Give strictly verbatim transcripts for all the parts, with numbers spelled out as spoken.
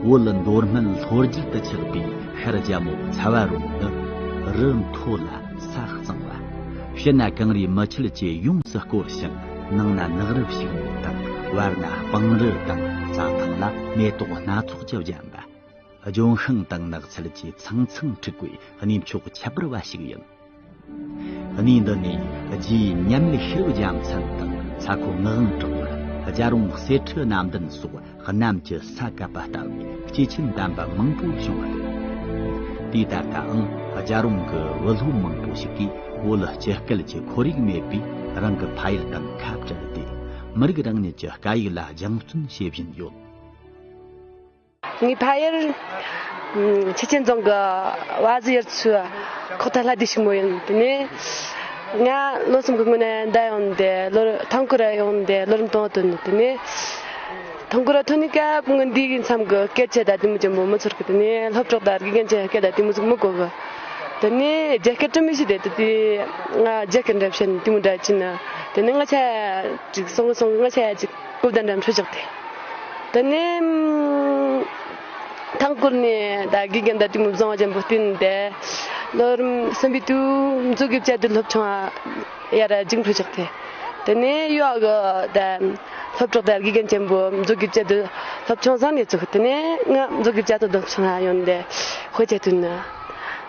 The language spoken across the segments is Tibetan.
བོད་མདོ་སྨད་ལྷོ་རྒྱུད་དུ་ཆགས་པའི་ཤར་རྒྱ་མོ་ཚ་བ་རོང་ནི། རི་མཐོ་ལ་ས་གཙང་བ། ཕྱི་ན་གངས་རིའི་མུ་ཁྱུད་ཀྱིས་ཡོངས་སུ་བསྐོར་ཞིང་། ནང་ན་ནགས་རི་ཕྱུག་མོ་དང་། བར་ན་སྤང་རི་དང་། རྩྭ་ཐང་ལ་མེ་ཏོག་སྣ་ཚོགས་ཀྱིས་བརྒྱན་པ། ལྗོན་ཤིང་དང་ནགས་ཚལ་གྱིས་ཚང་ཚང་འཁྲིགས་པའི་གནས་མཆོག་ཁྱད་པར་བ་ཞིག་ཡིན། གནས་འདི་ནས་རྗེ་མཉམ་མེད་ཤེར་རྒྱ་མཚན་དང་། ཚ་ཁོ་ངག་དབང་གྲགས་པ། རྒྱལ་རོང་གསེར་ཁྲི་རྣམ་ལྡན་སོགས་གནམ་གྱི་ས་བཀབ་པ་ལྟ་བུའི་སྐྱེས་ཆེན་དམ་པ་མང་པོ་བྱུང་བ་རེད། དེའི་ད་ལྟའང་རྒྱལ་རོང་གི་བུ་སློབ་མང་པོ་ཞིག་གིས་བོད་སྤྱི་སྐད་ཀྱི་ཁོར་ཡུག་མེད་པས། རང་གི་ཕ་ཡུལ་དང་ཁ་བྲལ་ཏེ། མི་རིགས་རང་ཉིད་ཀྱི་སྐད་ཡིག་ལ་སྦྱང་བརྩོན་བྱེད་བཞིན་ཡོད། ངའི་ཕ་ཡུལ་ཆུ་ཆེན་རྫོང་གི་བ་ཟི་ཡུལ་ཚོའི་ཁོག་ཐ་ལྷ་སྡེ་ཞིག་མོ་ཡིན། དེ་ནས་ང་ལོ་གསུམ་གྱི་སྔོན་ནས་འདིར་ཡོང་སྟེ། ལོ་ཐང་ཁུ་རུ་ཡོང་སྟེ་ལོ་རིམ་དང་པོ་ཐོན། དེ་ནས་ཐང་ཁུ་རུ་ཐོན་ནས་སྐབས་ང་འདིའི་མཚམས་ཀྱི་སྐད་ཆ་དང་དེ་མོ་ཅན་པོ་མི་ཚོར་གི། དེ་ནས་སློབ་གྲོགས་དང་དགེ་རྒན་གྱི་སྐད་དང་དེ་མོ་ཟིག་མི་གོ་གི། དེ་ནས་རྒྱ་སྐད་དྲི་མི་ཤེས་ཏེ། དེ་དུས་ང་རྒྱ་སྐད་འདྲ་བཤད་ནས་དེ་མོ་འདྲ་བྱས་ནས། དེ་ནས་ང་ཆ་ཅིག་སོང་སོང་ང་ཆ་ཅིག་གོ་བརྡ་འདྲ་འཕྲོད་བཞག་སྟེ། དེ་ནས་ཐང་ཁུ་རུ་ནས་ད་དགེ་རྒན་དང་དེ་མོ་བཟང་བ་ཅན་པོ་བསྟེན་ཏེ། ལོ་རིམ་གསུམ་པའི་དུས་མཛོད་དགེ་བཅའ་སྡོད་སློབ་ཆུང་ཡར་རྒྱུགས་འཕྲོད་བཞག་སྟེ། དེ་ནས་ཡོད་གི་ད་སློབ་གྲོགས་དང་དགེ་རྒན་ཆེན་པོ་མཛོད་དགེ་བཅའ་སྡོད་སློབ་ཆུང་བཟང་ནས་བཙུགས། དེ་ནས་ང་མཛོད་དགེ་བཅའ་སྡོད་སློབ་ཆུང་ཡོང་སྟེ་དཔེ་ཆ་སྟོན་ནས།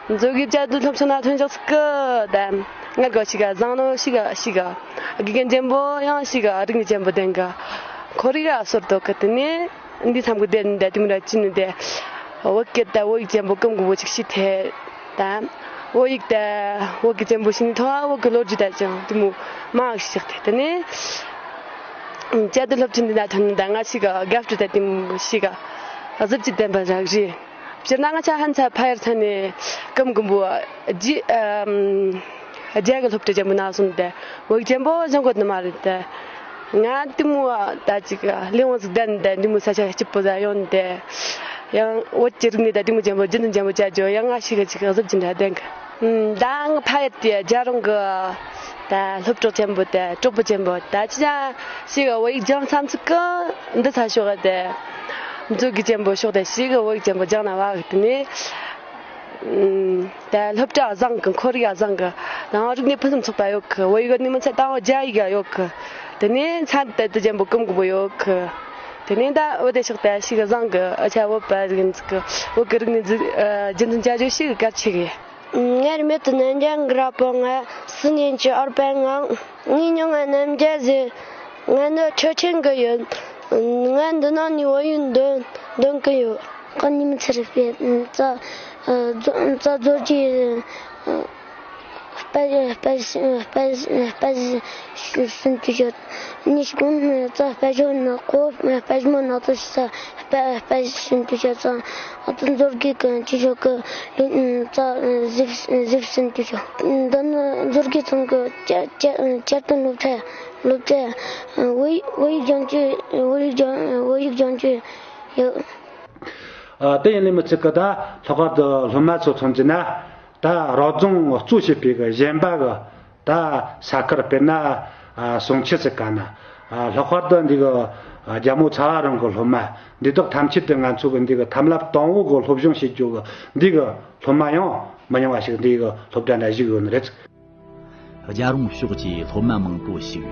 མཛོད་དགེ་བཅའ་སྡོད་སློབ་ཆུང་ན་ཐོན་ཞག་ཚིག་གི་ད་ང་གི་ཞིག་ག་བཟང་ནོ་ཞིག་ག་ཞིག་ག་དགེ་རྒན་ཆེན་པོ་ཡང་ཞིག་ག་རིག་གནས་ཆེན་པོ་ལྡན་གི། ཁོར་ཡུག་ག་སོར་དོ་གི། དེ་ནས་འདི་མཚམས་ཀྱི་བསྡད་ནས་དེ་མོ་ར་ཅི་ནས་དེ་བོད་སྐད་དང་བོད་ཡིག་ཆེན་པོ་ཀུན་གི་བོ་ཅིག་ཤེས་ཐལ། ད་བོད་ཡིག་དང་བོད་སྐད་ཆེན་པོ་ཤེས་ནས་ཐོག་བོད་ཀྱི་ལོ་རྒྱུས་དང་ཅང་དེ་མོ་མང་ཞིག་ཤེས་ཐལ། དེ་ནས་བཅའ་སྡོད་སློབ་ཆེན་འདི་ན་ཐོན་ནས་ད་ང་ཞིག་ག་དགའ་སྤྲོ་དང་དེ་མོ་ཞིག་ག་གཟི་བརྗིད་ལྡན་པ་རག་རེད། སྤྱིར་ན་ང་ཆ་ཧན་ཚ་ཕ་ཡུལ་ཚ་ནས་ཀུན་གི་བོ་རྒྱ་ཨམ་རྒྱ་གི་སློབ་གྲྭ་ཆེན་པོ་ན་སོང་སྟེ་བོད་ཡིག་ཆེན་པོ་སྦྱང་དགོས་ནི་མ་རེད་དེ། ང་དེ་མོ་ད་ཅིག་ལས་དབང་ཟིག་ལྡན་དེ་འདི་མོ་ས་ཆ་སྐྱིད་པོ་ཟིག་ཡོང་དེ། ཡང་བོད་ཀྱི་རིག་གནས་དང་དེ་མོ་ཆེན་པོ་རྒྱུན་འཛིན་ཆེན་པོ་བྱ་རྒྱུ་ཡང་ང་ཞིག་གི་ཅིག་གཟི་བརྗིད་འདྲ་ལྡན་གི། ཨམ་ད་ང་ཕ་ཡུལ་དེ་རྒྱལ་རོང་གི་ད་སློབ་གྲོགས་ཆེན་པོ་དེ་གྲོགས་པོ་ཆེན་པོ་ད་ཅི་ཅང་ཞིག་བོད་ཡིག་སྦྱང་མཚམས་ཚིག་གི་འདི་ཚ་ཤོག་གི་དེ། མཛོད་དགེ་ཆེན་པོ་ཕྱོགས་དེ་ཞིག་གི་བོད་ཡིག་ཆེན་པོ་སྦྱང་ན་བ་གི། དེ་ནས་ཨམ་ད་སློབ་གྲྭ་བཟང་གི། ཁོར་ཡུག་བཟང་གི། ནང་རིག་གནས་ཕུན་སུམ་ཚོགས་པ་ཡོད་གི། བོད་ཡིག་ནི་མི་ཚད་དང་རྒྱ་ཡིག་ཡོད་གི། དེ་ནས་ཚན་རིག་དང་དེ་ཆེན་པོ་ཀུན་གི་བོ་ཡོད་གི། དེ་ནས་ད་བོད་དེ་ཕྱོགས་དེ་ཞིག་གི་བཟང་གི། ཨ་ཆ་བོད་པ་རིག་གི། བོད་ཀྱི་རིག་གནས་འཛུགས་རྒྱུན་འཛིན་བྱ་རྒྱུ་ཞིག་གལ་ཆེ་གི། ངའི་མིང་དེ་ནན་ཅན་གི་ར་པོ། ང་སུ་ཉིན་གྱི་ཨར་པན་ངང་། ངའི་མྱིང་ང་རྣམ་རྒྱལ་ཟེར། ང་ནི་ཁྲི་ཆེན་གི་ཡིན། ང་འདི་ནང་ནས་བོད་ཡིག་འདོན་འདོན་གི་ཡོད། ཁ་ཉིན་ཚེ་རིག་པའི་རྩ་རྩ་རྫོགས་ཀྱི་དཔལ་དཔལ་དཔལ་ཟིན་དུ་ཤོད། ཉིས་གུང་རྩ་དཔལ་ཤོད་ནག་པོ་དཔལ་མོ་ནག་ཚོ་ཤ་དཔལ་དཔལ་ཟིན་དུ་ཤོད་ཙང་། ཨ་ཏི་མཛོད་དགེ་གི་ཅི་ཤོད་གི་ལུས་རྩ་གཟིབ་གཟིབ་ཟིན་དུ་ཤོད། འདི་ནི་མཛོད་དགེ་ཚང་གི་བསྐྱར་བསྐྱར་བསྐྱར་དོན་སློབ་གྲྭ་སློབ་གྲྭ། བོད་ཡིག་བོད་ཡིག་སྦྱང་རྒྱུ། བོད་ཡིག་སྦྱང་བོད་ཡིག་སྦྱང་རྒྱུ་ཡོད། ཨ་དེ་ཡིན་ལས་མི་ཚིག་གི། ད་ལྷག་པར་དུ་སློབ་མ་ཚོ་མཚོན་གྱི་ན། ད་རོབ་རྫོང་གཙོ་བྱས་པའི་གི་གཞན་པ་གི་ད་ས་ཁུལ་དཔེར་ན་ཨ་ཟུང་ཆུ་ཟིག་ག་ན། ཨ་ལྷག་པར་དུ་འདི་གི་ཨ་རྒྱལ་མོ་ཚ་བ་རོང་གི་སློབ་མ་འདི་དག་ཐམས་ཅད་དུ་ང་ཚོ་གི་འདི་གི་ཐབས་ལམ་དང་པོ་གི་སློབ་སྦྱོང་བྱེད་རྒྱུ་གི་འདི་གི་སློབ་མ་ཡང་མི་ཉུང་བ་ཞིག་འདི་གི་སློབ་གྲྭ་ན་བཞུགས་ཡོད་ནི་རེད། རྒྱལ་རོང་ཕྱོགས་ཀྱི་སློབ་མ་མང་པོ་ཞིག་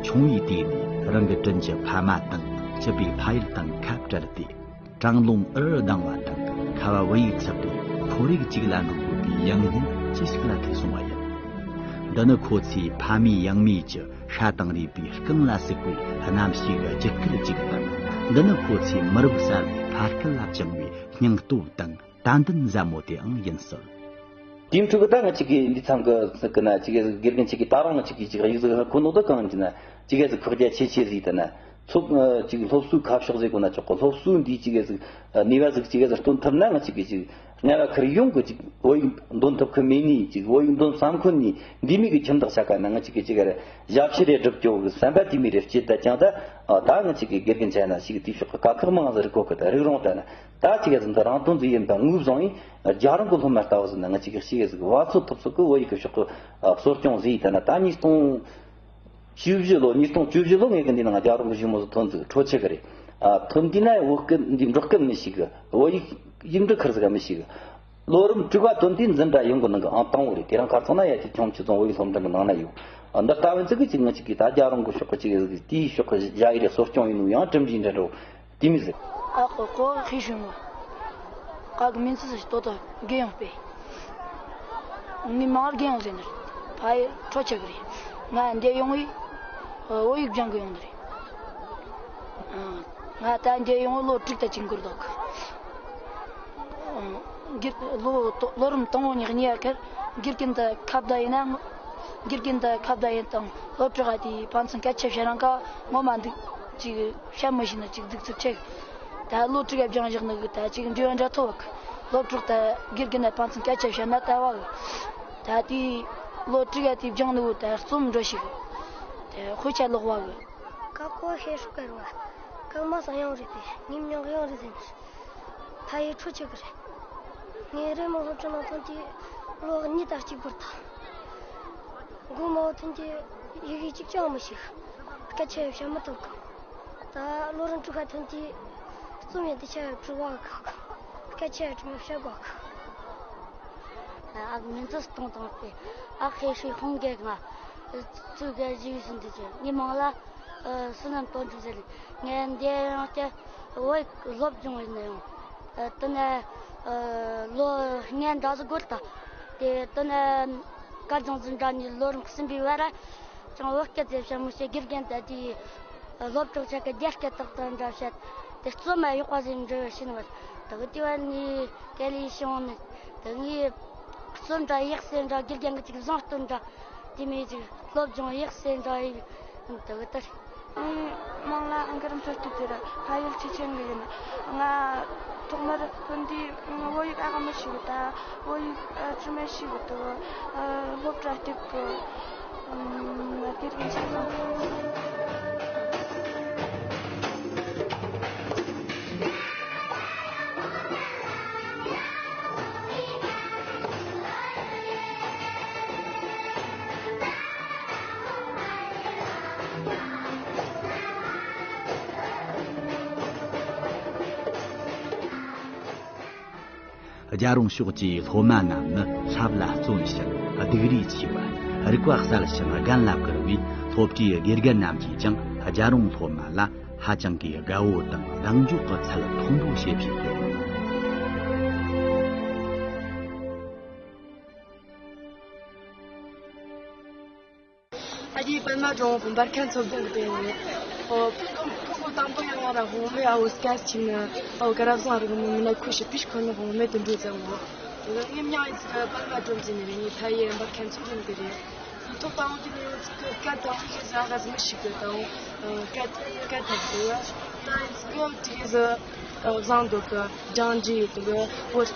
ཆུང་བའི་དུས་ནས་རང་གི་དྲིན་གྱི་ཕ་མ་དང་སྐྱིད་པའི་ཕ་ཡུལ་དང་ཁ་བྲལ་ཏེ། གྲང་རླུང་འུར་ལྡང་བ་དང་ཁ་བ་བུ་ཡུག་འཚུབ་པའི་ཁོར་ཡུག་ཅིག་ལ་འགྲོ་དགོས་པའི་ཡང་སྙིང་ཅི་ཞིག་ལ་ཐུག་སོང་བ་ཡིན། འདི་ནི་ཁོ་ཚོའི་ཕ་མེས་ཡང་མེས་ཀྱི་ཤ་དང་རུས་པའི་རྐང་ལ་ཟུག་པའི་རྣམ་ཤེས་ཀྱི་རྒྱུད་སྐུད་ཅིག་དང་། འདི་ནི་ཁོ་ཚོའི་མི་རབས་གསར་བའི་ཕ་སྐད་ལ་བཅངས་པའི་སྙིང་སྟོབས་དང་། དད་འདུན་ཟབ་མོ་དེའང་ཡིན་སྲིད། དེའི་ཁྲོད་ཀྱི་ད་ང་ཅིག་གིས་འདི་ཚང་གི་ཟིག་གི་ན་ཅིག་གིས་ཟིག་དགེ་རྒན་ཅིག་གིས་ད་རུང་ང་ཅིག་གིས་ཅིག་ཡིག་ཟིག་ཁོ་ནོ་ད་གང་ཡིན་ན་ཅིག་གིས་ཟིག་ཁོག་རྒྱ་ཆེ་ཆེ་ཟིག་ད་ན་ཚོགས་ཅིག་སློབ་གསོའི་ཁ་ཕྱོགས་ཟིག་གོ་ན་ཆོག་གི། སློབ་གསོའི་འདི་ཅིག་གིས་ཟིག་ནུས་པ་ཟིག་ཅིག་གིས་ཟིག་སྟོན་ཐུབ་ན། ང་ཅིག་གིས་ཅིག་རྔ་བ་ཁུལ་ཡོངས་གི་ཅིག་བོད་ཡིག་འདོན་ཐུབ་ཁུལ་མེད་ནི་ཅིག་བོད་ཡིག་འདོན་བསམ་ཁུལ་ནི་འདི་མི་གི་ཁྱིམ་བདག་ཆ་ག་ན་ང་ཅིག་གིས་ཅིག་ག་རེ་ཞབས་ཕྱི་རེ་སྒྲུབ་སྐྱོ་གི་བསམ་པ་དེ་མི་རེ་སྐྱེས་ད་ཅང་ད། ད་ང་ཅིག་གིས་དགེ་རྒན་ཆ་ན་ཞིག་དེའི་ཕྱོགས་གི་དཀའ་ཁག་མང་ཟིག་རིག་གོ་གི། ད་རིག་རུང་ད་ན། ད་ཅིག་ག་ཟིན་དུ་རང་དོན་ཟིག་ཡིན་པ་ངོས་བཟུང་ཡིན། རྒྱལ་རོང་གི་སློབ་མ་ལྟ་བུ་ཟིན་ན་ང་ཅིག་གི་ཞིག་གི་ཟིག་བ་ཚོད་ཐུབ་ཚོད་གི་བོད་ཡིག་གི་ཕྱོགས་གི་གསོ་སྐྱོང་ཟིག་ཡིན། ད་ན་ད་ཉིས་སྟོང་བཅུ་བཞི་ལོ་ཉིས་སྟོང་བཅུ་བཞི་ལོ་ངེད་གི་འདི་ནང་རྒྱལ་རོང་གི་གཞུང་མོ་ཟིག་ཐོན་ཟིག་འཕྲོ་ཆེ་གི་རེད། ཨ། ཐོན་དུས་ན་བོད་སྐད་འདི་འབྲོག་སྐད་མི་ཤེས་གི། བོད་ཡིག་ཡིག་འབྲུ་ཁར་ཟིག་མི་ཤེས་གི། ལོ་རིམ་དྲུག་པ་ཐོན་དུས་འཛིན་གྲྭ་ཡོང་གི་ནང་གི་ཨང་དང་པོ་རེད། དེ་རིང་ཁ་སང་ན་ཡ་ཅིག་ཆུང་ཆུ་ཚང་བོད་ཡིག་སློབ་འབྲིང་གི་ནང་ན་ཡོད། ཨ། འདི་ལྟ་བུ་ཚིག་གི་ཅིག་ང་ཅིག་གིས་ད་རྒྱ་རོང་གི་ཕྱོགས་གི་ཅིག་ཟིག་དེའི་ཕྱོགས་གི་ཞ་ཡི་རེད། གསོ་སྐྱོང་ཡིན་ནོ་ཡང་གྲུབ་འབྲས་འདྲ་འགྲོ་དེ་མི་ཟིག་ཨ་ཁོ་ཁོ་ཁི་ཤུ་མོ། ཁ་གི་མིང་ཚིག་ཟིག་ཏོ་ཏོ་རྒན་ཡང་སྤེ། ངའི་མིང་རྒན་ཡང་ཟེར་ནི་རེད། ཕ་ཡུལ་ཁྲོ་ཆུ་གི་རེད། ང་འདི་ཡོང་བའི་བོད་ཡིག་སྦྱང་གི་ཡོང་ནི་རེད། ང་ད་འདི་ཡོང་ལོ་དྲུག་དང་གཅིག་འགོར་འདུག་འགྱུར་ལོ་ལོ་རིམ་དང་པོ་ནས་གཉིས་པ་ཁར་དགེ་རྒན་དང་ཁ་བརྡ་ཡིན་ན། དགེ་རྒན་དང་ཁ་བརྡ་ཡིན་དང་སློབ་གྲོགས་དེའི་ཕན་ཚུན་སྐད་ཆ་བཤད་རང་ཀ་ངོ་མ་འདུག་ཅིག་བཤད་མི་ཤེས་ན་ཅིག་གདུག་རྩུབ་ཆེ། ད་ལོ་དྲུག་ག་སྦྱང་བཞག་ནི་གི་ད་ཅིག་འབྲེལ་བ་འདྲ་ཐོབ་གི། སློབ་གྲོགས་དང་དགེ་རྒན་ནས་ཕན་ཚུན་སྐད་ཆ་བཤད་ན་ལྟ་བ་གི། ད་དེའི་ལོ་དྲུག་ག་དེ་སྦྱང་ནི་གི་ད་རྩོམ་འགྲོ་ཤེས་གི། དེ་དཔེ་ཆ་ཀློག་པ་གི། ཀ་ཀོ་ཧེ་ཧྲུ་ཀ་རུ་བ། ཀརྨ་སངས་དབྱངས་རེད་པས། ངའི་མིང་དབྱངས་རེད་ཟེར་ནས། ཕ་ཡུལ་ཁྲོ་ཆུ་གི་རེད། ངའི་རེས་མོས་སློབ་གྲྭ་ནང་ཐོན་དུས་ལོ་གཉིས་དང་གཅིག་པར་ཐོན། མགོ་མའོ་ཐོན་དུས་ཡི་གེ་གཅིག་ཀྱང་མི་ཤེས། སྐད་ཆ་ཡང་བཤད་མི་ཐུབ་གི། ད་ལོ་རིམ་དྲུག་པ་ཐོན་དུས་རྩོམ་ཡང་དེ་ཆ་ཡང་འབྲི་བ་གི། སྐད་ཆ་ཡང་དྲི་མ་བཤད་དགོས་གི། ཨ་མིང་ཚིག་སྟོང་དང་སྟེ། ཨ་ཁེ་ཧྲི་ཧོང་གེ་ང་། ཙུ་གེ་ཞི་བི་སུན་དུ་ཅེ། ངའི་མིང་ལ་བསོད་ནམས་དོན་གྲུབ་ཟེར། ངས་འདི་ཡང་སྐྱེ་བོད་ཡིག་སློབ་སྦྱོང་ཡིན་ན་ཡང་། དེ་ནས་ལོ་ལྔ་འདྲ་ཟིག་འགོར་ད། དེ་དེ་ནས་སྐལ་བཟང་འཛིན་གྲྭ་ནས་ལོ་རིམ་གསུམ་པའི་བར་ཅང་བོད་སྐད་ཟེར་བཤད་མི་ཤེས། དགེ་རྒན་དང་དེའི་སློབ་གྲོགས་ཆ་ག་རྒྱ་སྐད་ཏག་ཏག་འདྲ་བཤད། དེ་རྩོམ་ཡག་པ་ཟིག་འབྲི་ཤེས་ནི་མ་རེད། དེ་གི་དེ་བར་ནས་དེ་ལས་བྱུང་ནས་དེ་ངའི་རྩོམ་འདྲ་ཡག་སེ་འདྲ་དགེ་རྒན་གྱི་ཅིག་བཟང་སྟོན་འདྲ་དེ་མོ་ཅིག་སློབ་སྦྱོང་ཡག་སེ་འདྲ་ཡིན་དེ་གི་ལྟར། ངའི་མིང་ལ་ཨང་ཀར་མཚོ་སྐྱིད་ཟེར། ཕ་ཡུལ་ཆུ་ཆེན་གི་ཡིན། ང་ཐོག་མར་ཐོན་དུས་བོད་ཡིག་ཨ་ག་མི་ཤེས་གི། ད་བོད་ཡིག་ཨ་ཙི་མི་ཤེས་གི་འདུག་ཨ་སློབ་གྲྭ་སྐྱིད་གི། ཨམ། དེ་རིང་ཆ་ཚང་། རྒྱལ་རོང་ཕྱོགས་ཀྱི་སློབ་མ་རྣམས་ནི་ལྷབ་ལ་བརྩོན་ཞིང་སྡུག་རུས་ཆེ་བ། རིག་པ་གསལ་ཞིང་རྒན་ལ་བཀུར་བས། སློབ་གྲྭའི་དགེ་རྒན་རྣམས་ཀྱིས་ཀྱང་རྒྱལ་རོང་སློབ་མ་ལ་ཧ་ཅང་གི་དགའ་བོ་དང་གདེང་འཇོག་གི་ཚད་མཐོན་པོ་བྱེད་བཞིན་ཡོད། ཨ་རིའི་པད་མ་སྒྲུང་འབར་ཁ་མཚོ་བདུན་གྱི་སྟེང་ནས། ཨོ། ཕྲུ་གུ་ཕྲུ་གུ་དང་པོ་ཡང་ང་ར་དབང་མེད་ཨ་བོ་སྐད་ཆིག་ནི་ཨོ་ག་ར་བཟང་རིག་མི་མི་ན་ཁུ་ཞི་པིཤ་ཁོ་ནི་དབང་མེད་དུ་འགྲོ་ཙང་ངོ་། ངའི་མྱིང་ཡིན་ཚིག་པད་མ་སྒྲུང་ཟེར་ནི་རེད། ངའི་ཕ་ཡུལ་འབར་ཁ་མཚོ་བདུན་གྱི་རེད། ངའི་ཐོག་དང་པོ་གི་ནས་ཡོང་ཚིག་གི་སྐད་དང་པོ་ཞིག་ཟ་ག་ཟི་མི་ཞིག་གི་དང་། སྐད་སྐད་ཐབས་ཟེར་ཡ། ད་ཡིན་ཚིག་ཡོད་ཅིག་ཟི། བཟང་འདུག་གི། སྦྱང་རྒྱུ་ཡོད་འདུག་གི། བོད་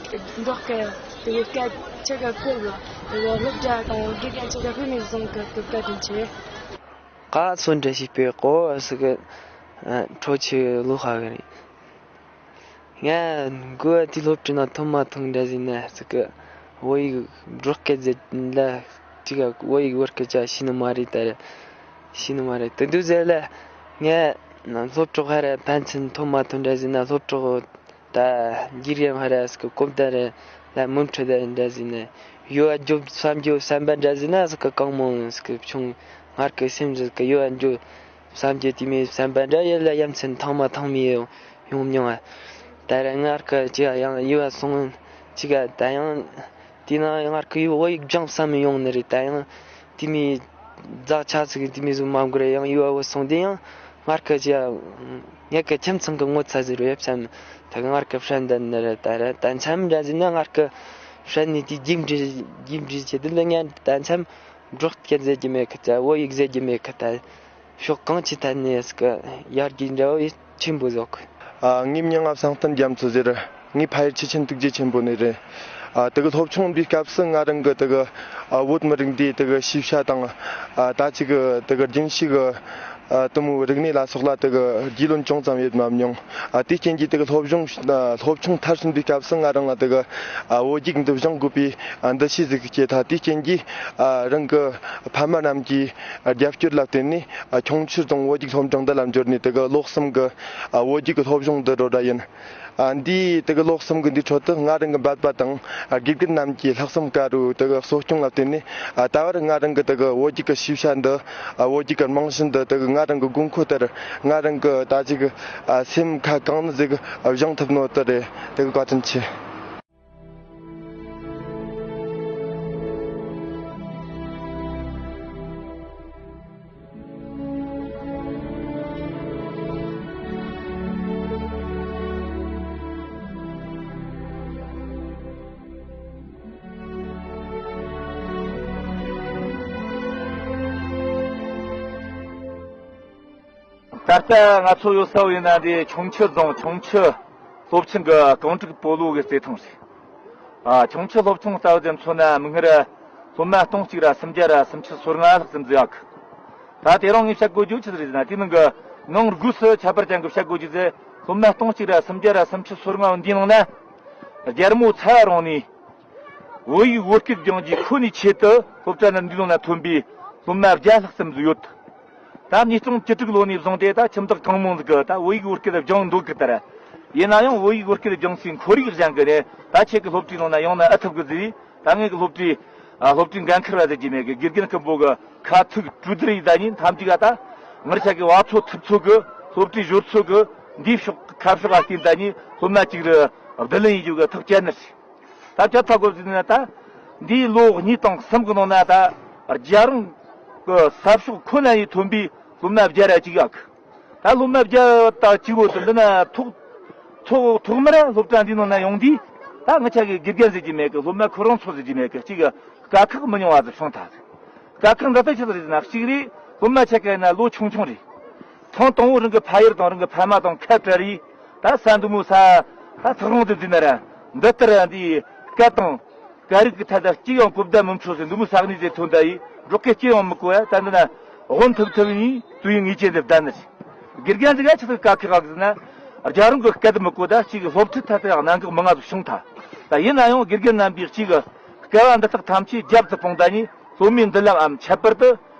འབྲོག་སྐད་དེ་གི་སྐད་ཆ་ག་བཀོད་ལ་དེ་གི་སློབ་གྲྭ་དང་དགེ་རྒན་ཆ་ག་དཔེ་མི་བཟང་གི་སྐད་བཀའ་དྲིན་ཆེ། ཀ་སོན་འདྲ་ཞིག་པའི་གོ་ཟི་གི། ཁྲོ་ཆུ་ལོ་ཧ་གི་རེད། ང་འགོ་དེ་སློབ་གྲྭ་ན་ཐོན་མ་ཐོན་འདྲ་ཟིན་ན་ཟི་གི། བོད་ཡིག་འབྲོག་སྐད་ཟེར་ལ་ཅི་ག་བོད་ཡིག་བོད་སྐད་ཆ་ཤེས་ནི་མ་རེད། ད་རེད་ཤེས་ནི་མ་རེད། དེ་འདུག་ཟེར་ལ་ངས་སློབ་གྲོགས་ཧ་ར་ཕན་ཚུན་ཐོན་མ་ཐོན་འདྲ་ཟིན་ན་སློབ་གྲོགས། ད་དགེ་རྒན་ཧ་ར་སི་གི་གོམ་ད་རེ་ལ་མུ་མཐུད་དེ་འདྲ་ཟིན་ནས་ཡོད་ཨ་འཇོ་བསམ་རྒྱུ་བསམ་པ་འདྲ་ཟིན་ན་སི་གི་གང་མང་སི་གི་བྱུང་། ངར་གི་སེམས་སི་གི་ཡོད་ཨ་འཇོ་བསམ་རྒྱུ་དེ་མོ་བསམ་པ་འདྲ་ཡོད་ལ་ཡ་མཚན་ཐང་མ་ཐང་མི་ཡོང་ཡོང་མྱོང་ཨ། ད་རེ་ངར་གི་ཅི་ཡང་ཡོད་ཨ་སོང་ཅི་ག་ད་ཡང་དེ་ན་ངར་གི་ཡོད་བོད་ཡིག་སྦྱང་བསམ་ཡོང་ནི་རེད། ད་ཡང་དེ་མོ། རྫ་ཆ་ཚིག་དེ་མི་བཟོ་མ་དགོས་རེད། ཡང་ཡོད་བ་སོང་དེ་ཡང་ངར་གི་ཅི་ཡ། ངས་གི་ཁྱིམ་ཚང་གི་ངོ་ཚ་ཟེར་བས་བསམ། ད་གི་ངར་གི་ཧྲན་ད་ནི་རེད། ད་རེད་ད་མཚམས་འདྲ་ཟིན་ན་ངར་གི་ཧྲན་ནི་དེ་རྒྱུགས་འདྲི་རྒྱུགས་འདྲི་བྱེད་དེ་ལ་ངས་ད་མཚམས་འབྲོག་སྐད་ཟེར་རྒྱུ་མེད་གི། ད་བོད་ཡིག་ཟེར་རྒྱུ་མེད་གི། ད་ཕྱོགས་གང་ཅི་ཐད་ནས་གི་ཡར་རྒྱས་འདྲ་བོ་ཡིད་ཆེན་པོ་ཟོག་གི། ཨ། ངའི་མིང་ང་བསམ་གཏན་རྒྱ་མཚོ་ཟེར། ངའི་ཕ་ཡུལ་ཆུ་ཆེན་སྟུག་རྒྱུ་ཆེན་པོ་ནས་རེད། ཨ། དེ་གི་སློབ་ཆུང་འདིའི་སྐབས་སུ་ང་རང་གི་དེ་གི། ཨ། བོད་མི་རིགས་འདིའི་དེ་གི་ཤེས་བྱ་དང་། ཨ། ད་ཅིག་གི་དེ་གི་རྒྱུན་ཞིག་གི། ཨ། དེ་མོའི་རིག་གནས་ལ་སོགས་ལ་དེ་གི་རྒྱུས་ལོན་ཅུང་ཙམ་ཡོད་མ་མྱོང་། ཨ། དེའི་རྐྱེན་གྱིས་དེ་གི་སློབ་སྦྱོང་། ཨ། སློབ་ཆུང་མཐར་སོན་པའི་སྐབས་སུ་ང་རང་ལ་དེ་གི་ཨ། བོད་ཡིག་འདི་སྦྱང་དགོས་པའི་ཨ། འདུ་ཤེས་ཟིག་སྐྱེས་ཐལ། དེའི་རྐྱེན་གྱིས་ཨ། རང་གི་ཕ་མ་རྣམས་ཀྱི་ཨ། རྒྱབ་སྐྱོར་ལ་བརྟེན་ནས་ཨ། ཁྱུང་མཆུ་རྫོང་བོད་ཡིག་སློབ་འབྲིང་འདི་ལ་འབྱོར་ནས་དེ་གི་ལོ་གསུམ་གི་ཨ། བོད་ཡིག་གི་སློབ་སྦྱོང་འདི་འགྲོ་འདྲ་ཡིན། ཨ། འདིའི་དེ་གི་ལོ་གསུམ་གི་འདིའི་ཁྲོད་དུ་ང་རང་གི་འབད་པ་དང་ཨ། དགེ་རྒན་རྣམས་ཀྱི་ལྷག་བསམ་དཀར་པོའི་དེ་གི་གསོ་སྐྱོང་ལ་བརྟེན་ནས་ཨ། ད་བར་ང་རང་གི་དེ་གི་བོད་ཡིག་གི་ཤེས་བྱ་འདི་ཨ། བོད་ཡིག་གི་རྨང་གཞི་འདི་དེ་གི་ང་རང་གི་དགོས་མཁོ་ལྟར་ང་རང་གི་ད་ཅིག་ཨ། སེམས་ཁ་གང་ནས་ཟིག་ཨ། སྦྱང་ཐུབ་ནོ་དེ་རེད། དེ་གི་བཀའ་དྲིན་ཆེ། ད་ལྟ་ང་ཚོ་ཡོད་ས་བོ་ཡིན་ན་འདི་ཁྱུང་མཆུ་རྫོང་ཁྱུང་མཆུ་སློབ་ཆེན་གྱི་རྐང་དྲུག་སྤོ་ལོ་གི་རྩེད་ཐང་རེད། ཨ། ཁྱུང་མཆུ་སློབ་ཆུང་ལྟ་བུ་དེ་མཚོན་ན་མིག་སྔར་སློབ་མ་སྟོང་གཅིག་ར་སུམ་བརྒྱ་ར་སུམ་ཅུ་སོ་ལྔ་ལྷག་ཙམ་ཟིག་ཡོད་གི། ད་དེ་རིང་ངས་བཤད་དགོས་རྒྱུ་ཆི་ཟིག་རེད་ཟེར་ན། དེའི་ནང་གི་ནང་སྒོས་སུ་ཁྱད་པར་ཅན་གྱི་བཤད་དགོས་རྒྱུ་ཟེར། སློབ་མ་སྟོང་གཅིག་ར་སུམ་བརྒྱ་ར་སུམ་ཅུ་སོ་ལྔ་འདིའི་ནང་ན་རྒྱལ་མོ་ཚ་བ་རིང་ནས་བོད་ཡིག་བོད་སྐད་སྦྱང་རྒྱུའི་ཁོ་ནའི་ཆེད་དུ་སློབ་གྲྭ་ནང་འདིའི་ནང་ན་ཐོན་པའི་སློབ་མ་བརྒྱ་ལྷག་ཙམ་ཟིག་ཡོད། ད་ཉིས་སྟོང་བཅུ་དྲུག་ལོ་ནས་བཟུང་སྟེ་ད་ཁྱིམ་བདག་གང་མང་ཟིག་གིས་ད་བོད་ཡིག་བོད་སྐད་སྦྱང་འདོད་གི་ལྟར། ཡིན་ན་ཡང་བོད་ཡིག་བོད་སྐད་སྦྱང་སའི་ཁོར་ཡུག་གཞན་གི་རེད། ད་ཁྱེད་ཀྱི་སློབ་གྲྭའི་ནང་ན་ཡོང་ན་ཨེ་ཐུབ་གི་ཟེར། ད་ངེད་ཀྱི་སློབ་གྲྭའི་ཨ། སློབ་གྲྭའི་འགན་འཁུར་བ་ཟེར་གྱི་མེད་གི། དགེ་རྒན་སྐུ་འབོ་གི་ཁ་ཐུག་གྲོས་བསྡུར་ཡིན་ད་ནི་ཐམས་ཅད་ག་ད་ངར་ཆ་གི་བ་ཚོ་ཐུབ་ཚོ་གི་སློབ་གྲྭའི་ཞོར་ཚོ་གི་འདིའི་ཕྱོགས་ཁ་ཕྱོགས་ཨ་བལྟས་ད་ནི་སློབ་མ་གཅིག་རུ་བསྡུ་ལེན་ཡིན་རྒྱུ་གི་ཐག་བཅད་ནི་རེད། ད་བཅད་ཐག་གོ་ཟིན་ན་ད་འདིའི་ལོ་གཉིས་དང་གསུམ་གི་ནང་ན་ད་རྒྱལ་རོང་གི་ས་ཕྱོགས་ཁོ་ན་ཡི་ཐོན་པའི་སློབ་མ་བརྒྱ་ར་གཅིག་ཡོད་གི། ད་སློབ་མ་བརྒྱ་དང་གཅིག་པོ་དེ་འདི་ན་ཐོག་ཐོག་ཐོག་མར་སློབ་གྲྭ་འདི་ནང་ན་ཡོང་དུས་ད་ང་ཆ་གི་དགེ་རྒན་ཟེར་གྱི་མེད་གི། སློབ་མ་ཁོ་རང་ཚོ་ཟེར་གྱི་མེད་གི། གཅིག་གི་དཀའ་ཁག་མི་ཉུང་བ་ཟིག་བྱུང་ཐལ། དཀའ་ཁག་འདི་ལྟ་ཆི་ཟིག་རེད་ཟེར་ན། གཅིག་རེད། སློབ་མ་ཆ་ག་ཡིན་ན་ལོ་ཆུང་ཆུང་རེད། ཐེངས་དང་པོ་རང་གི་ཕ་ཡུལ་དང་རང་གི་ཕ་མ་དང་ཁ་བྲལ་རེད། ད་ས་འདི་མོ་ས་ད་ཐག་རིང་དུ་འཛིན་ན་ར་འདི་ལྟར་འདི་སྐད་དང་སྐད་རིགས་ཀྱི་ཐད་ད་གཅིག་ཡང་གོ་བརྡ་མི་འཕྲོད་ཟེར། འདི་མོ་ས་གནས་ཟེར་ཐོན་ད་ཡིན། འབྲོག་སྐད་གཅིག་ཡང་མི་གོ་ཡ། ད་འདི་ན་དབང་ཐུབ་ཐུབ་ཡིན་དུས་ཡིན་ངེས་ཅན་དེ་བསྡད་ནི་རེད། དགེ་རྒན་ཟིག་ག་ཆི་ཟིག་དཀའ་ཁག་ཟེར་ན། རྒྱལ་རོང་གི་སྐད་མི་གོ། ད་གཅིག་གི་སློབ་ཁྲིད་ཐད་དུ་ཡང་གནད་འགག་མང་ང་ཟིག་བྱུང་ཐལ། ད་ཡིན་ན་ཡང་དགེ་རྒན་རྣམ་པས་གཅིག་གི་སྐལ་བ་འདི་དག་ཐམས་ཅད་རྒྱབ་ཏུ་སྤུངས་ད་ནི་སློབ་མའི་མདུན་ལམ་འམ་ཁྱད་པར་དུ་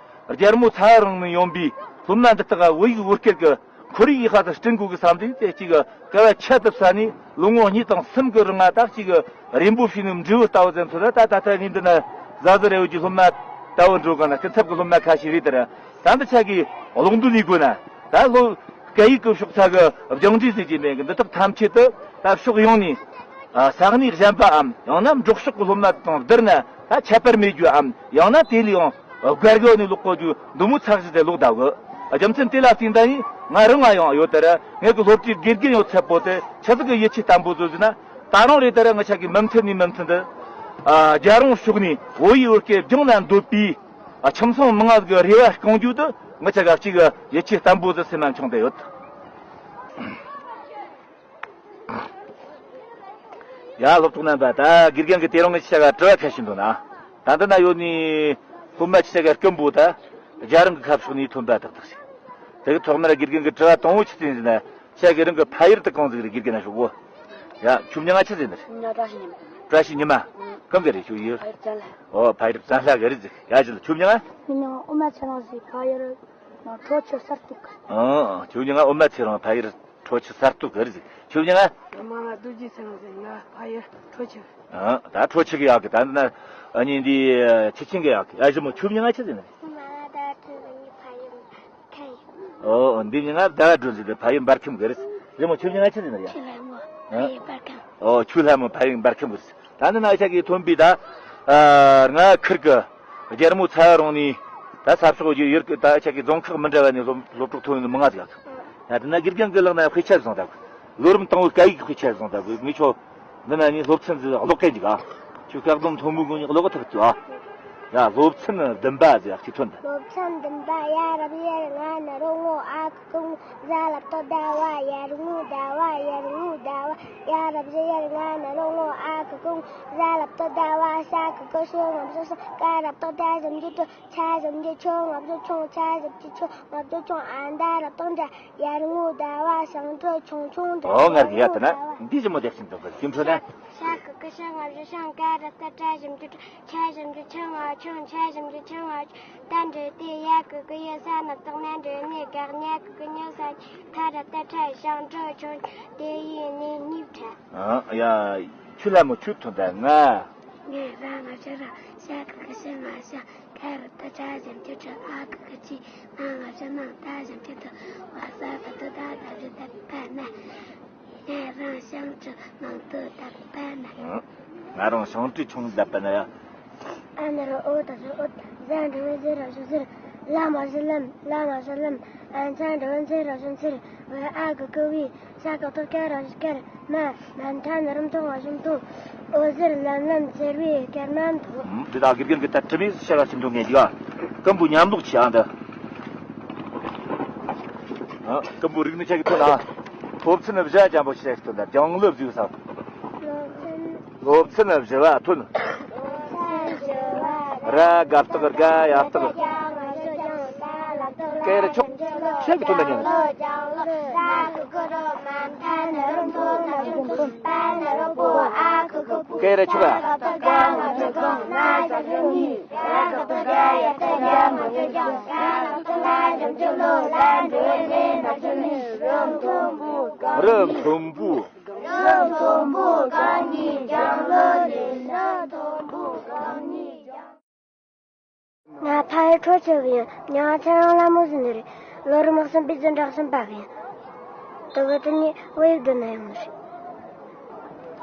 རྒྱལ་མོ་ཚ་བ་རིང་ནས་ཡོང་པའི་སློབ་མ་འདི་དག་བོད་ཡིག་བོད་སྐད་ཀྱི་ཁོར་ཡུག་ཡག་ཏུ་བསྐྲུན་དགོས་གི་བསམ་སྟེ། དེ་གཅིག་གི་སྐལ་བ་ཁྱད་དུ་བསད་ནས་ལོ་ངོ་གཉིས་དང་གསུམ་གི་རིང་ང་ད་གཅིག་གི་རེ་འབོད་བྱས་ནས་འབྲས་བུ་ལྟ་བུ་ཙམ་ཚོད་ད། ད་ལྟ་ངས་འདི་ན་ཟ་ཟི་རེ་བོ་གི་སློབ་མ་ལྟ་བུ་འགྲོ་གི་ན། སྐུ་ཚབ་ཀྱི་སློབ་མ་ཁ་ཤས་རེད་དེ་ར། ད་འདི་ཆ་གི་ཀློག་འདོན་ཡེད་དགོས་ན་ད་ལོ་སྐད་ཡིག་གི་ཕྱོགས་ཚ་གི་སྦྱང་འབྲས་ཟེར་གྱི་མེད་གི། འདི་དག་ཐམས་ཅད་དུ་ད་ཕྱོགས་ཡོངས་ནས་ཨ་ས་གནས་གཞན་པའམ་ཡང་ན་འབྲོག་ཕྱོགས་ཀྱི་སློབ་མ་དང་བསྡུར་ན་ད་ཁྱད་པར་མེད་རྒྱུའམ་ཡང་ན་དེ་ལས་ཡང་བརྒལ་གི་ནས་ཀློག་གོ་རྒྱུ་འདི་མོ་ཚད་གཞི་དེ་ཀློག་བསྡད་གི། རྒྱུ་མཚན་དེ་ལ་བརྟེན་ད་ནི་ང་རང་ང་ཡང་ཡོད་དེ་ར། ངེད་ཀྱི་སློབ་གྲྭའི་དགེ་རྒན་ཡོད་ཚད་པོ་དེ་ཆི་ཟིག་གི་ཡིད་ཆེས་བརྟན་པོ་བཟོ་ཟེར་ན། ད་རུང་རེད་དེ་ར། ང་ཆ་གི་མུ་མཐུད་ནས་མུ་མཐུད་དུ་ཨ་རྒྱལ་རོང་ཕྱོགས་ནས་བོད་ཡིག་བོད་སྐད་སྦྱང་ན་འདོད་པའི་ཨ་ཁྱིམ་ཚང་མང་ང་ཟིག་གི་རེ་བ་སྐོང་རྒྱུ་དེ་ང་ཆ་ག་གཅིག་གི་ཡིད་ཆེས་བརྟན་པོ་ཟིག་སེམས་ན་འཆང་བསྡད་ཡོད། ཡ། སློབ་གྲོགས་རྣམ་པ། ད་དགེ་རྒན་གྱིས་དེ་རིང་ངེད་ཆ་ག་དྲི་བ་ཁ་ཤས་འདུག་ན། ད་འདི་ན་ཡོད་ནི་སློབ་མ་ཆ་ག་སྐུ་འབོ་ད་རྒྱལ་རོང་གི་ཁ་ཕྱོགས་ནས་ཐོན་པ་དག་དག་ཞིག། དེ་གི་ཐོག་མར་དགེ་རྒན་གྱི་དྲི་བ་དང་པོ་ཆི་ཟིག་ཡིན་ཟེར་ན། ཆ་གི་རང་གི་ཕ་ཡུལ་དེ་གང་ཟིག་རེད། དགེ་རྒན་ན་ཞུ་གོ། ཡ། ཁྱོད་མྱིང་ང་ཆི་ཟེར་ནི་རེད། ང་བཀྲ་ཤིས་ཉི་མ། བཀྲ་ཤིས་ཉི་མ། ཨང་། གང་གི་རེད་ཁྱོད་ཡུལ། ཕ་ཡུལ་བཙན་ལྷ། ཨོ། ཕ་ཡུལ་བཙན་ལྷ་གི་རེད་ཟིག། ཡ། ཁྱོད་མྱིང་ང་། ངའི་མྱིང་ཨུ་མ་ཚེ་རིང་ཟེར། ཕ་ཡུལ་ཁྲོ་ཆུ་གསར་གཏོད་གི། ཨང་། ཁྱོད་མྱིང་ང་ཨུ་མ་ཚེ་རིང་། ཕ་ཡུལ་ཁྲོ་ཆུ་གསར་གཏོད་གི་རེད་ཟིག། ཁྱོད་མྱིང་ང་། ང་མ་ང་རྡོ་རྗེ་ཚེ་རིང་ཟེར། ང་ཕ་ཡུལ་ཁྲོ་ཆུ། ཨང་། ད་ཁྲོ་ཆུ་གི་ཡག་གི། ད་འདི་ན་ཨ་ནི་འདི་ཆུ་ཆེན་གི་ཡག་གི། ཡ། ཞི་མོ། ཁྱོད་མྱིང་ང་ཆི་ཟེར་ནི་རེད། ང་མ་ང་ཟླ་བ་སྒྲོན་ཟེར། ངའི་ཕ་ཡུལ་ཁམས། ཨོ། འདི་མྱིང་ང་ཟླ་བ་སྒྲོན་ཟེར་གི། ཕ་ཡུལ་འབར་ཁམས་གི་རེད། ཞི་མོ། ཁྱོད་མྱིང་ང་ཆི་ཟེར་ནི་རེད། ཆུ་ལྷ་མོ། ཨང་། ཕ་ཡུལ་འབར་ཁམས། ཨོ། ཆུ་ལྷ་མོ། ཕ་ཡུལ་འབར་ཁམས་གི་རེད། ད་འདི་ན་ཨ་ཆ་གི་ཐོན་པའི་ད་ཨ་རྔ་ཁུལ་གི་རྒྱལ་མོ་ཚ་བ་རིང་ནས་ད་ས་ཕྱོགས་ཀྱི་ཡུལ་གི་ད་ཨ་ཆ་གི་རྫོང་ཁག་མི་འདྲ་བ་ནས་སློབ་སློབ་གྲོགས་ཐོན་ནི་མང་ང་ཟིག་ཡོད་གི། ཡ། དེ་ན་དགེ་རྒན་གྱིས་ལག་ན་དཔེ་ཆ་བཟུང་ད་གི། ལོ་རིམ་དང་པོའི་སྐད་ཡིག་གི་དཔེ་ཆ་བཟུང་ད་གི། ངས་ཁྱོད་འདི་ན་ནི་སློབ་ཚན་ཟིག་ཀློག་གི་འཇུག་ཨ། ཁྱོད་སྐད་གདངས་མཐོན་པོའི་སྒོ་ནས་ཀློག་གི་ཐུབ་ཐུབ་ཨ། ཡ། སློབ་ཚན་བདུན་པ་ཟེར་གཅིག་ཐོན་ད། སློབ་ཚན་བདུན་པ། ཡ་རབ་ཡར་ང་ན་རོ་ངོ་ཨ་གི་གུ་ངོ་། ཟ་ལ་བཏགས་ཟླ་བ། ཡར་ངོ་ཟླ་བ། ཡར་ངོ་ཟླ་བ། ཡ་རབ་ཡར་ང་ན་རོ་ངོ་ཨ་གི་གུ་ངོ་། ཟ་ལ་བཏགས་ཟླ་བ། ཤ་གི་གུ་ཤི་ང་བཞི་ཤིང་། ཀ་ར་བཏགས་སྐ་ཞབས་ཀྱུ་ཀྲི། ཆ་ཞབས་ཀྱུ་ཆུ། ང་བཞི་ཆུང་། ཆ་ཞབས་ཀྱུ་ཆུ་ང་བཞི་ཆུང་། ཨ་མདའ་ར་བཏགས་མདའ། ཡར་ངོ་ཟླ་བ། ཞིང་བྲི་ཆུང་ཆུང་བྲི། ཨོ། ང་གི་ཡ་ད་ན་འདི་ཞིབ་མོ་རྒྱག་བཞིན་འདུག་གི། རྒྱུ་འཕྲོད་ན། ཤ་གི་གུ་ཤི་ང་བཞི་ཤིང་། ཀ་ར་བཏགས་ཀྲ་ཞབས་ཀྱུ་ཀྲི། ཆ་ཞབས་ཀྱུ་ཆུ་ང་ཆུང་། ཆ་ཞབས་ཀྱུ་ཆུ་ང་ཆུང་། ད་འབྲི་དེ། ཡ་གི་གུ་ཡུ། ས་ན་བཏགས་ན་འབྲི་ནི་ག། ཉ་གི་གུ་ཉུ་ས་ཉུ། ཐ་ར་བཏགས་ཐྲ། ཞིང་བྲི་ཆུང་། དེ་ཡི་ནི་སྨྱུ་ཕྲ། ཨ་ཡ། ཁྱོད་ལ་མོ་ཁྱོད་ཐོན་ད་ང་། ངས་ར་ང་བཞི་ར། ཤ་གི་གུ་ཤི་ང་ཤིང་། ཁ་ར་བཏགས་ཁྲ་ཞབས་ཀྱུ་ཁྲི། ཨ་གི་གུ་ཁྲི། ང་ང་བཞི་ང་། ད་ཞབས་ཀྱུ་ད། བ་ས་བ་ཏུ་ད་ད་བཞི་ད་པ་ན། ང་རང་ཞིང་བྲི་ནང་དུ་ད་པ་ན། ང་རང་ཞིང་བྲི་ཆུང་ད་པ་ན་ཡ། ཨ་ན་རོ་ཨོ་ད་ཞོ་ཨོད། ཟ་འགྲེང་བུ་ཟི་ར་ཞོ་ཟིར། ལ་མ་ཞོ་ལམ། ལ་མ་ཞོ་ལམ། ཨ་མཚན་འགྲེང་བུ་མཚེ་ར་ཞོ་མཚེར། བ་ཨ་གི་གུ་བི། ས་ག་བཏགས་སྐ་ར་ཞོ་སྐར། མ། མ་མཐའ་ན་རོ་མཐོ་ང་ཞོ་མཐོ། འོད་ཟེར་ལམ་ལམ་མཚེར་བའི་སྐར་མ་མཐོ། འདི་དག་དགེ་རྒན་གྱིས་ད་དྲི་བའི་ཤ་ལ་ཞིབ་འཇུག་ངེས་ཀྱི་ཡ། སྐམ་པོ་མཉམ་ལོག་བྱེད་ཨ་འདི། ཨ། སྐམ་པོ་རིག་ནི་ཆ་གི་ཐོན་ཨ། སློབ་ཚན་བཞི་ཅན་པོ་ཞིག་ཐོན་ད། རྒྱང་ལོ་བཟོས་ས། སློབ་ཚན་བཞི་བ་ཐོན། ར་ག་བཏགས་རྒ་ཡ་བཏགས། སྐད་རེ་ཆོག་ཤེས་ཀྱི་ཐོན་ད་ཉན། སྐད་རེ་ཆོག་ཡ། རི་མཐོན་པོ། རི་མཐོན་པོ་གང་ཉིད་ལྗང་ལོ་ལས། རི་མཐོན་པོ་གང་ཉིད་ལྗང་། ང་ཕ་ཡུལ་ཁྲོ་ཆུ་གི་ཡིན། མྱིང་ང་ཚེ་རིང་ལྷ་མོ་ཟེར་ནི་རེད། ལོ་རིམ་གསུམ་པའི་འཛིན་གྲྭ་གསུམ་པ་གི་ཡིན། དེ་གི་དེ་ནས་བོད་ཡིག་བསྡུ་ན་ཡོང་ནི་རེད།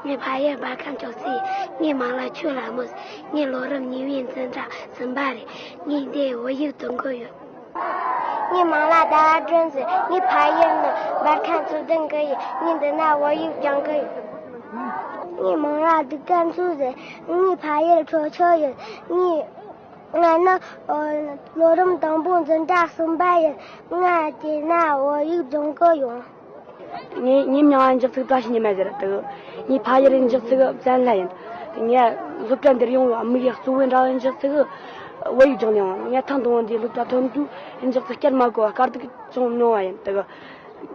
ངའི་ཕ་ཡུལ་སྦར་ཁམས་ཅོག་ཙེ་ཡིན། ངའི་མིང་ལ་ཆོས་ལྷ་མོ་ཟེར། ངའི་ལོ་རིམ་གཉིས་པའི་འཛིན་གྲྭ་གསུམ་པ་རེད། ངས་འདིར་བོད་ཡིག་བསྡུ་གི་ཡོད། ངའི་མིང་ལ་ཟླ་བ་སྒྲོན་ཟེར། ངའི་ཕ་ཡུལ་ནི་སྦར་ཁམས་ཚུར་ལྡིང་གི་ཡིན། ངས་འདི་ན་བོད་ཡིག་སྦྱང་གི་ཡོད། ངའི་མིང་ལ་གདུགས་དཀར་མཚོ་ཟེར། ངའི་ཕ་ཡུལ་ཁྲོ་ཆུ་ཡིན། ངས། ང་ནི་ལོ་རིམ་དང་པོ་འཛིན་གྲྭ་གསུམ་པ་ཡིན། ང་དེ་ན་བོད་ཡིག་སྦྱང་གི་ཡོད། ངའི་ངའི་མིང་ལ་འཇག་ཚིག་བཀྲ་ཤིས་ཉི་མ་ཟེར་འདུག། ངའི་ཕ་ཡུལ་འཇག་ཚིག་བཙན་ལྷ་ཡིན། ངས་སློབ་གྲྭ་འདིར་ཡོང་བའི་དམིགས་ཡུལ་གཙོ་བོ་འདྲ་བོ་འཇག་ཚིག་བོད་ཡིག་སྦྱང་ནས་ཡོང་། ངས་ཐེངས་དང་པོ་འདིའི་སློབ་གྲྭ་ཐོན་དུས་འཇག་ཚིག་བསྐྱར་མ་གོ་བ་དཀའ་སྡུག་ཅུང་མྱོང་བ་ཡིན་འདུག།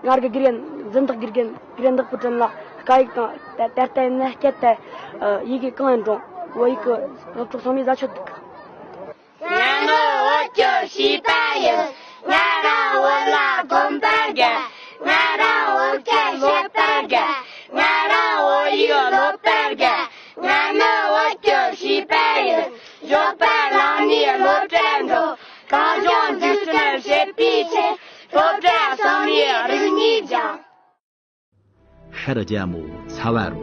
ང་རྒྱལ་དགེ་རྒན། འཛིན་བདག་དགེ་རྒན་དགེ་རྒན་བདག་པོ་དྲིན་ལ། སྐད་ཡིག་དང་ད་ད་ལྟ་ཡིན་ན་སྐད་དེ་ཡི་གེ་གང་ཡིན་རུང་བོད་ཡིག་གི་སློབ་ཕྲུག་ཚང་མས་བཟའ་ཆོག་འདུག། ང་ནི་བོད་ཀྱི་བྱིས་པ་ཡིན། ང་རང་བོད་ལ་གོམས་པར་དགའ། ང་རང་བོད་སྐད་བཤད་པར་དགའ། ང་རང་བོད་ཡིག་སློབ་པར་དགའ། ང་ནི་བོད་ཀྱི་བྱིས་པ་ཡིན། ཞོགས་པ་ལངས་ནས་སློབ་གྲྭར་འགྲོ། གངས་ལྗོངས་འཛུགས་སྐྲུན་བྱེད་པའི་ཆེད། སློབ་གྲྭ་གསུམ་ཡི་རིག་གནས་སྦྱངས། ཤར་རྒྱལ་མོ་ཚ་བ་རུ།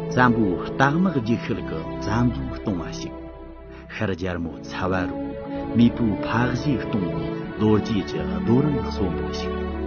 བཙན་པོའི་རྟ་དམག་རྒྱུག་ཤུལ་གྱི་བཙན་པོའི་ལྟུང་བ་ཞིག། ཤར་རྒྱལ་མོ་ཚ་བ་རུ། མེས་པོའི་ཕ་གཞིས་ལྟུང་བའི་ལོ་རྒྱུས་ཀྱི་རྡོ་རིང་གསོན་པོ་ཞིག།